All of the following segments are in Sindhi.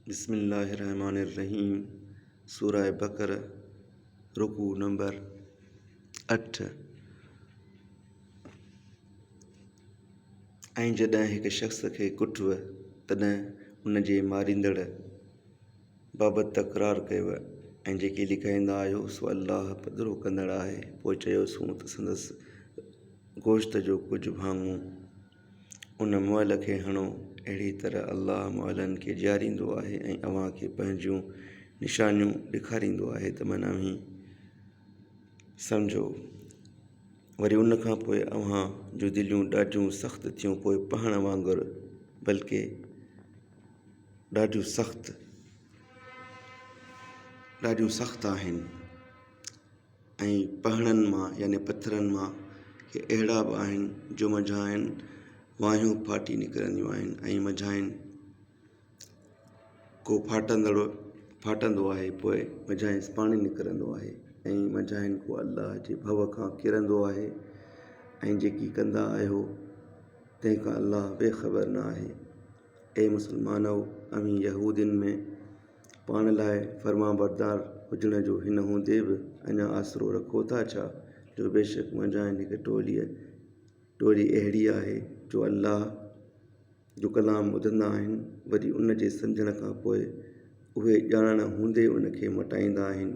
بسم الله الرحمٰن الرحيم سوره بقره رڪوع نمبر اٺ. ۽ جڏهن هڪ شخص کي ڪٺو تڏهن ان جي ماريندڙ بابت تڪرار ڪيو ۽ جيڪي لڪائيندا آهيو سو الله پڌرو ڪندڙ آهي. پوء چيوسون ته سندس گوشت جو ڪجهه ڀاڱو ان مئل کي هڻو، اهڙي طرح الله مئلن کي جياريندو آهي ۽ اوهان کي پنهنجون نشانيون ڏيکاريندو آهي ته من اوهين سمجهو. وري ان کان پوء اوهان جون دليون ڏاڍيون سخت ٿيون پوء پهڻ وانگر بلڪه ڏاڍيون سخت ڏاڍيون سخت آهن. ۽ پهڻن مان يعني پٿرن مان ڪي اهڙا به آهن جو منجهانئن واهيون ڦاٽي نڪرنديون آهن ۽ منجهانئن ڪو ڦاٽندڙ ڦاٽندو آهي پوء منجهانئس پاڻي نڪرندو آهي ۽ منجهانئن ڪو الله جي ڀؤ کان ڪرندو آهي ۽ جيڪي ڪندا آهيو تنهن کان الله بي خبر نه آهي. اي مسلمانؤ! اوهين يهودين ۾ پاڻ لاء فرمانبردار هجڻ جو هن هوندي به اڃا آسرو رکو ٿا ڇا؟ جو بيشڪ منجهانئن هڪ ٽوليء ٽولي اهڙي آهي جو الله جو ڪلام ٻڌندا آهن وري ان جي سمجهڻ کان پوء اهي ڄاڻڻ هوندي ان کي مٽائيندا آهن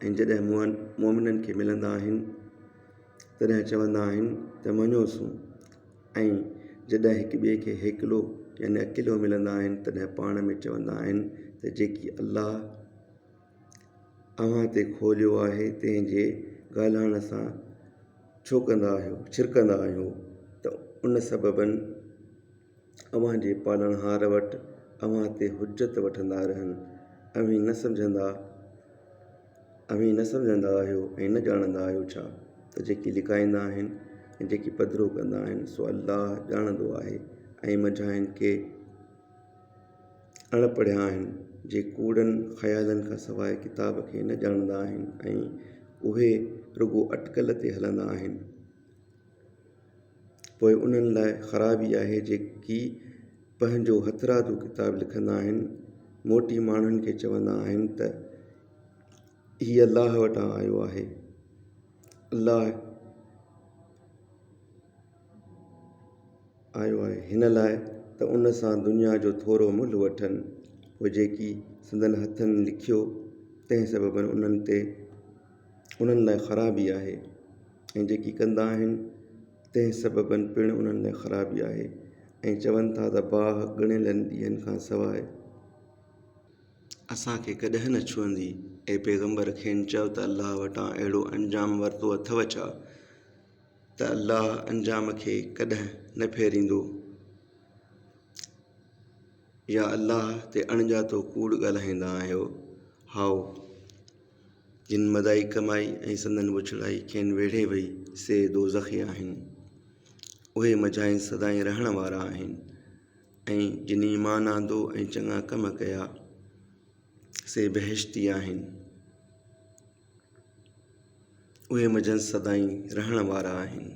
۽ جڏهن مؤمنن کي ملندا آهن تڏهن چوندا آهن ته مڃيوسون ۽ جڏهن هڪ ٻئي کي هيڪلو يعني اڪيلو ملندا آهن تڏهن پاڻ ۾ چوندا آهن ته جيڪي الله اوهان تي کوليو آهي تنهن جي ڳالهائڻ سان ڇو ڪندا آهيو ڇرڪندا آهيو ته ان سببن اوهان جي پالڻهار وٽ اوهان تي حجت وٺندا رهن اوهين نه سمجهندا اوهين نه سمجهندا آهيو ۽ نه ڄاڻندا آهيو ڇا ته جيڪي لڪائيندا آهن ۽ جيڪي پڌرو ڪندا آهن سو الله ڄاڻندو آهي ۽ منجهانئن ڪي اڻ پڙهيا آهن جي ڪوڙن خيالن کان سواء ڪتاب کي نه ڄاڻندا آهن ۽ اهي رڳو اٽڪل تي هلندا آهن. پوء انهن لاء خرابي آهي جيڪي پنهنجو هٿرادو ڪتاب لکندا آهن، موٽي ماڻهن کي چوندا آهن ته هي الله وٽان آيو آهي. الله آيو آهي هن لاء ته ان سان دنيا جو ٿورو ملهه وٺن، پوء جيڪي سندن هٿن لکيو تنهن سببن انهن تي انهن لاء خرابي آهي ۽ جيڪي ڪندا آهن تنهن سببن پڻ انهن لاء خرابي آهي ۽ چون ٿا ته باهه ڳڻيلن ڏينهن کان سواء اسان کي ڪڏهن نه ڇهندي. اي پيغمبر! کين چئو ته الله وٽان اهڙو انجام ورتو اٿئو ڇا ته الله انجام کي ڪڏهن نه ڦيريندو يا الله تي اڻڄاتو ڪوڙ ڳالهائيندا آهيو؟ هائو! جن مدائي ڪمائي ۽ سندن بڇڙائي کين ويڙهي وئي، سي دوزخي آهن. اهي منجهانئس سدائين رهڻ وارا آهن. ۽ جن ايمان آندو ۽ چڱا ڪم ڪيا، سي بهشتي آهن. اهي منجهنس سدائين رهڻ وارا آهن.